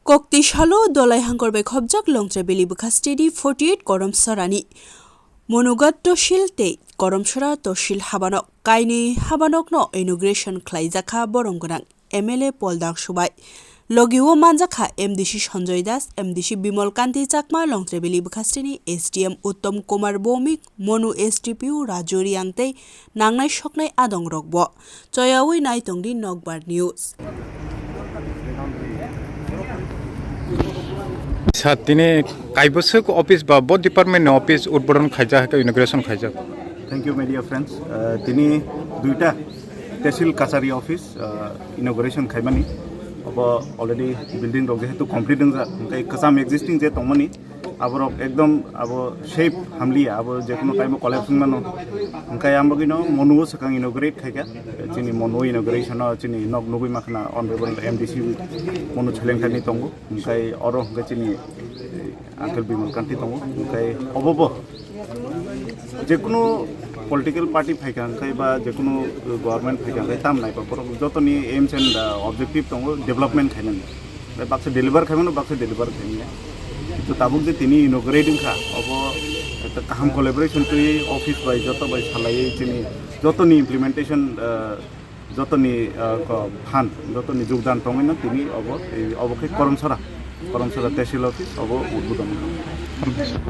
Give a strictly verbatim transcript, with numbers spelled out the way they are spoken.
Kokti salo Dolai Hangkor bai khopjak Longtrai Valley bwkhasteni forty eight Koromsarani Monugat Tosil tei Koromsara Tosil habanok kainwi habanokno inauguration khlaijakha borom gwnang M L A Paul Dangshu bai. Logi o manjakha M D C Sanjoy Das, M D C Bimal Kanti Chakma, Longtrai Valley bwkhasteni S D M Uttom Kumar Bhowmik, Monu S D P O Raju Riang tei nangnai soknai adongrokbo. Choyawi nai tongdi Nokbar News. Sir, tini kaibwswk office ba bo department ni office udbodon khaijak, inauguration khaijak. Thank you, media friends. Uh, tini duita Tehsil Kachari office, uh, inauguration khaimani. Obo already building rok jehetu complete wngjak, hwnkhe kwcham existing je tongmani, aborok ekdom abo shape hamliya, abo jekunu time o collapse wngmano. Hwnkhe ang bagwino Monu o swkang inaugurate khaikha. Chini Monu inauguration o chini nok nugwi makhna Honorable M D C Monu Chhalengthani tongo. Hwnkhe oro hwnkhe chini, eh, Uncle Bimal Kanti tongo. Hwnkhe obo bo jekunu political party phaikha hwnkhe ba jekunu, eh, government phaikha hwnkhe tam naiba borok jotoni aims and, uh, objective tongo development khainani. Bai baksa deliver khaimano, baksa deliver khaimya. To tabuk je tini inaugurate wngkha, obo ekta kaham collaboration twi office bai joto bai salaiwi chini jotoni implementation, uh, jotoni, uh, ko phan, jotoni jogdan tongwino tini obo, ei obo khe Koromsara, Koromsara Tehsil office obo udbodon wngkha.